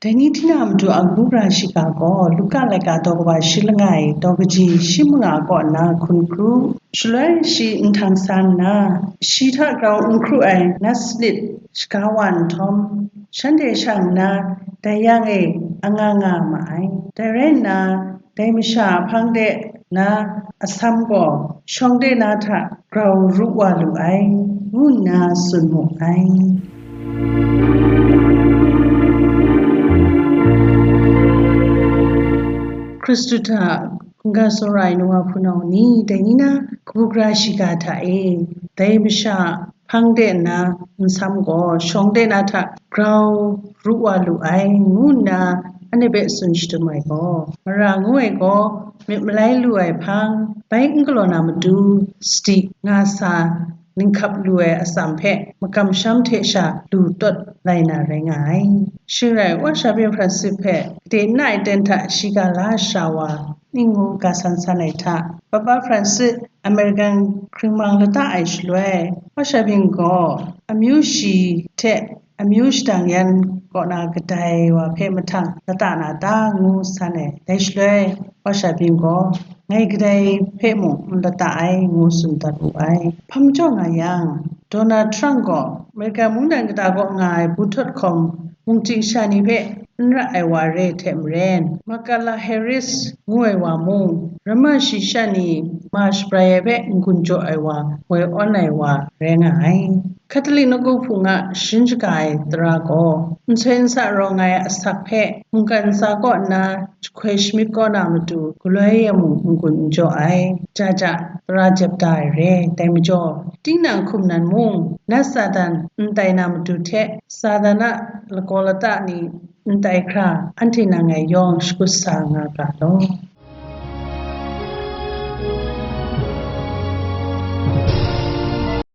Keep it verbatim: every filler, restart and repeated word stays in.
Dai ni hti na matu a kabu gara shiga gaw Luka laika daw kaba shi langai daw kaji shi manga kaw nna hkun kru. Shaloi shi nhtang sa nna, shi hta grau n hkru ai nat sanit shaga wa nhtawm, shanhte shang nna dai yang e anga nga ma ai. Dai rai nna, dai masha a hpang de na asam gaw shawng de na hta grau ru wa lu ai, ngu nna tsun mu ai. Hkristu hta hkungga tsawra ai nu wa hpunau ni, dai ni na kabu gara shiga hta e, dai masha hpang de nna nsam gaw shawng de na hta grau ru wa lu ai, ngu nna anhte hpe tsun shadum ai gaw, mara ngu ai gaw myit malai lu ai hpang, bai n galaw na matu sadi nga sa ninghkap lu ai atsam hpe makam sham hte sha lu tawt lai na rai nga ai. Shing rai, Wa Shabyin Francis hpe gade n ai ten hta shiga la sha wa, ning ngu ga san san ai hta, Papa Francis American hkringmang lata ai shaloi, Wa Shabyin gaw amyu shi hte amyu shadang yan kaw na kadai wa hpe mahtang lata na ta, ngu san ai. Dai shaloi, Wa Shabyin gaw, ngai kadai hpe mung n lata ai, ngu tsun dat wu ai. Hpa majaw nga yang, Donald Trump gaw American mungdan kata kaw nga ai buhtawt hkawm mungchying sha ni hpe n ra ai wa re hte maren, Kamala Harris ngu ai wa mung, ramma shi sha ni ma shabrai ai hpe n-gun jaw ai wa, woi awn ai wa rai nga ai. Catholic nawku hpung a sharin shaga ai tara gaw, nsoi nsa rawng ai asak hpe mungkan ntsa kaw nna jahkoi shamyit kau na matu galoi e mung n-gun n jaw ai. Ja ja, tara jep da ai re. Dai majaw, tinang hkum nan mung, nat Satan n tai na matu hte, Satan a lagaw lata ni n tai hkra, anhte nang ngai yawng shakut sa nga ga law.